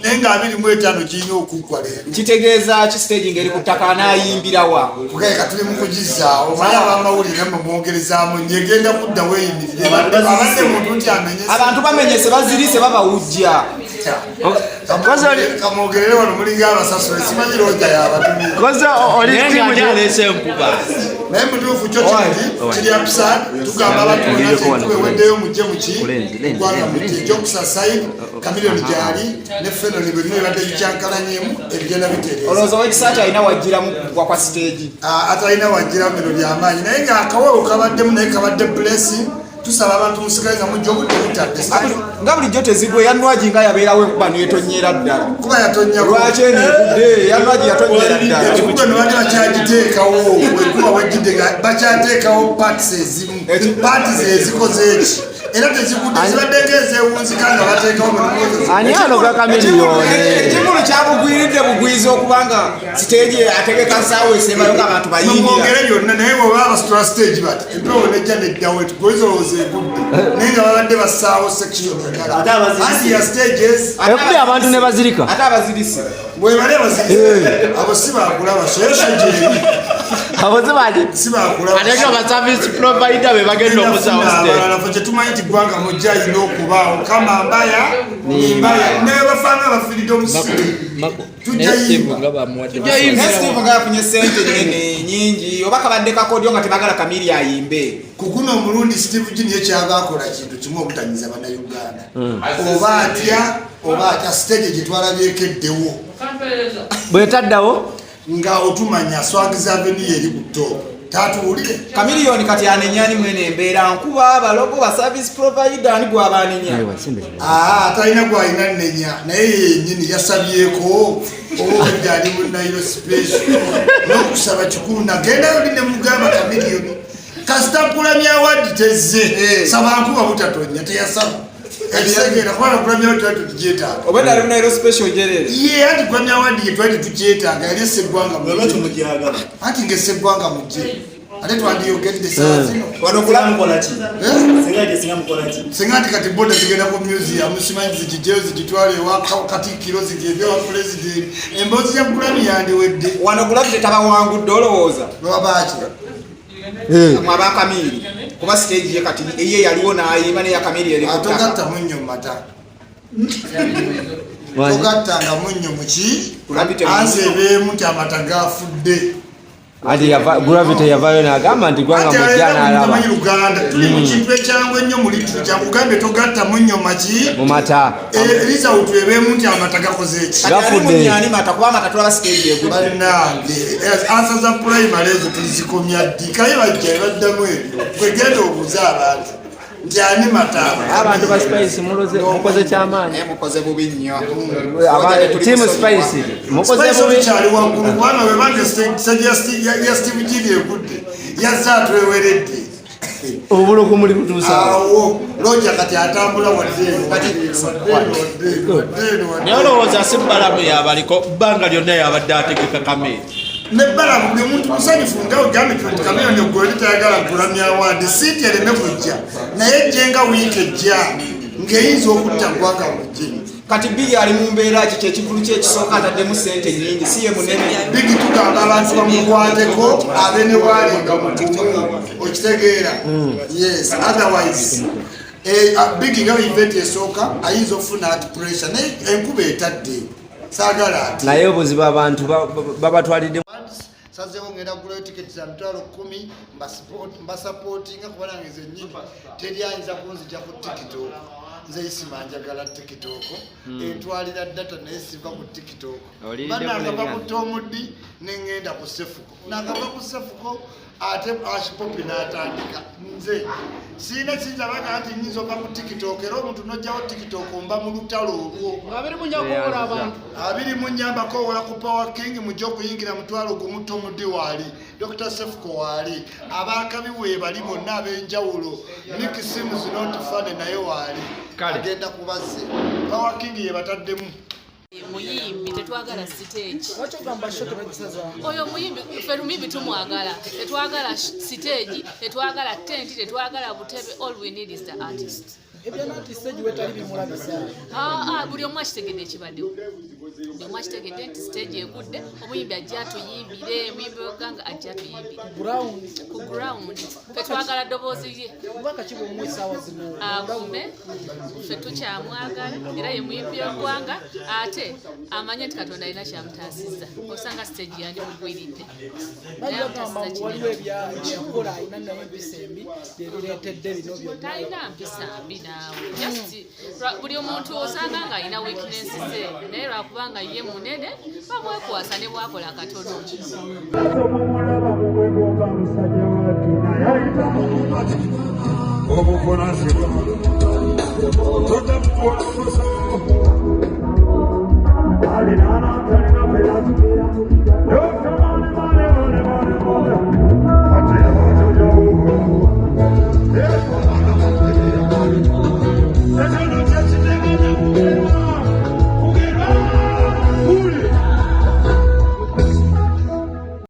Naye nga 25 kirina okuggwa leero. Kitegeeza ki stage ng'eri ku ttaka? Anaayimbirawa? Kugayeka tuli mu kugizaawo. Omanyi abamawulire mwe mwongerezaamu nnyo. Egenda kudda weeyimirire. Abadde muntu nti amenyese. Abantu bamenyese, bazirise, babawujja. Kamwogerere wano, mulinga abasasula, simanyi looja yabatumye. Koza oli Naye tiimu nga ate aleese enkuba. Naye mutuufu kyo kiri kiri absurd. Tugamba abantu bonna nti enkuba eweddeyo, mujje muki ggwanga mujje. Ekyokusa side Kamiliyoni gyali ne Fenoni, byonna ebadde bikyankalanyemu ebigenda bitereeza. Olowooza owekisa kyalina wajjiramu kugwa kwa stage? Ah, atalina wajjiramu, bino byamaanyi, naye ng'akawewo kabaddemu, naye kabadde blessing. Tusaba abantu musigale nga mujja, obudde butadde. Nga bulijjo tezigwe. Yanwagi nga yabeerawo, enkuba netonyera ddala. Kuba yatonnya. Lwaki eno egudde? Yanwagi yatonyera ddala. Ekikuba ne badde bakyagiteekawo, enkuba wejjidde nga bakyateekawo parts ezimu, parts ezikoze eki, era tezigudde, zibadde ng'ezeewunzika nga bateekawo. Ani aloga Kamiliyoni? Ekivulu kyabugwiridde bugwizi okubanga stage ategeka saawa esembayo nga abantu bayingira. Mwongere byonna, naye bweba basitula stage bati, empewo nejja neddawo, etugoizolowooza egudde, naye nga babadde bassaawo section endala anti ya stages. Ekubye abantu ne bazirika. Ate abazirise? Bwebale bazirise, abo si bakulaba sheshe gyeri. Abo si baki? Si bakulaba. Ate nga ba service provider be bagenda okusaawo stage. Abalala fe kyetumanyi nti ggwanga mujja alina okubaawo kama mbaya nimbaya, naye bafaana abafiiridde omusiri tujja yimba. Naye Steve nga yafunye sente nene nyingi, oba kabadde kakodyo nga tebagala Kamiri ayimbe? Ku guno omulundi Steve Jean ye kyava akola kintu kimu, obutanyiza Bannayuganda. Oba atya, oba atya, stage gye twalabyeko eddewo. Bwetaddawo. Nga otumanya Swangz Avenue eri ku top, tatuwulire. Kamiliyoni kati anenyani mwene embeera? Nkuba, abalogo, ba service provider, ani gwaba anenya? Aa, talina gwalina nnenya, naye yenyini yasabyeko oba obudde ali mu Nairo Special n'okusaba kikulu. Nagendayo ndi ne mugamba, "Kamiliyoni, kasita Grammy Award tezze, saba nkuba butatonya." Teyasaba. Ekitegeera kubanga Grammy Award twali tetugyetaaga. Oba nali munairo special jerere. Ye anti Grammy Award ye twali tetugyetaaga, yali esseggwanga. Lwaki mugyagala? Anti ngaesseggwanga mujje, ate twandiyogedde saa zino. Wano Singa kula mukola ki? Eh? Singa gye singa mukola ki? Singa nti kati boda zigenda ku museum, simanyi zigijjeyo zigitwale ewa Katikkiro, zigende ewa Pulezidenti, emboozi ya Grammy yandiwedde. Wano gravity tabawangudde, olowooza? Lwabaki? Mwe abakamiri, kuba stage ye kati eye yaliwo n'ayimba neya Kamiri eri ku ttaka. Togatta munnyo mu mata, togattanga munnyo muki. Gravity. Ansi ebeemu nti amata gafudde. Ati Gravity yavayo n'agamba nti Gwanga Anti mujja alina n'alaba. tamanyi Luganda. Tuli mu kintu ekyangu ennyo mu literature, nkugambye togatta munnyo maki. Mu mata. Result ebeemu nti amata gakoze eki? Kati ali Gafudde. munyani mata, kuba amata tulaba stage egudde. Bannange, answer za primary ezo tuzikomya ddi? Kaye bajja baddamu ebyo. Gwegenda obuuze abantu nti ani mata? Abantu ba Spice muloze, mukoze kyamaanyi. Naye mukoze bubi nnyo. Team Spice mukoze Spice bubi. tukyali waggulu, kubanga bwebanga stage ya Steve Jean egudde, yazze atweweredde. Obuloko muli kutuusa. Awo loja kati atambula wadde eno, wadde eno, wadde eno, wadde eno, wadde Naye eno. olowooza si Balamu yabaliko bbanga lyonna yabadde ategeka Kamiri? Ne Balamu buli muntu musanyufu nga ogambye nti Kamiliyoni ogwoli tayagala Grammy Award siiti ereme kujja, naye ejje nga wiiki ejja ng'eyinza okutta ggwanga mujje. Kati Bigi ali mu mbeera ki? Kyekivulu kye ekisooka, ataddemu sente nyingi, si ye munene. Bigi tugamba abantu bamukwateko, abe ne walinga mugumu, okitegeera? Yes, otherwise Bigi nga event esooka ayinza okufuna ati pressure, naye enkuba etadde saagala ati. Naye obuzibu abantu babatwalidde. Sazeewo ngenda kugulayo tiketi za 100,000, mbasapootinga kuba nange nze nnyini teri ayinza kunzija ku TikTok. Nze Isima njagala TikTok, entwalira data, naye siva ku TikTok. Oliridde Banakava bulenya. ku Tomudi neŋŋenda ku Sefuko, nakava ku Sefuko ate Ashipopi n'atandika. Nze siina kiyinza baga nti nyinza ova ku TikTok, era omuntu n'ojjawo TikTok mba mu lutalo olwo. 24 kuwola abantu. 24 kowola ku Power King, mujja okuyingira 10,000. Tomudi waali, Dr Sefuko waali, abakabi weebali bonna ab'enjawulo. Nick Sims not funny naye waali. Kale. Agenda kubazze Power King ye bataddemu. Muyimbi tetwagala stage. Oyo muyimbi ffe lumimbi tumwagala. Tetwagala stage, tetwagala tent, tetwagala butebe. All we need is the artist. Ebyananti stage wetali bimulabisa. Buli omu akitegedde ekibaddewo, buli omu akitegedde nti stage egudde, omuyimbi ajja atuyimbire, omuyimbi weganga ajja atuyimbire ku ground. Fe twagala ddoboozi lye. Kubaka kiba omu essaawa zino agume, ffe tukyamwagala era ye muyimbi w'eggwanga, ate amanye nti Katonda alina kyamutaasizza, osanga stage yandimugwiridde. Bagamba ngu waliwo ebyakola alina naye empisa embi byebireetedde bino byonna. Talina mpisa mbi naawe, just buli omuntu osanga nga alina weakness ze, naye lwakubanga ye munene bamwekwasa ne bwakola katono. Obuvunaanyizibwa.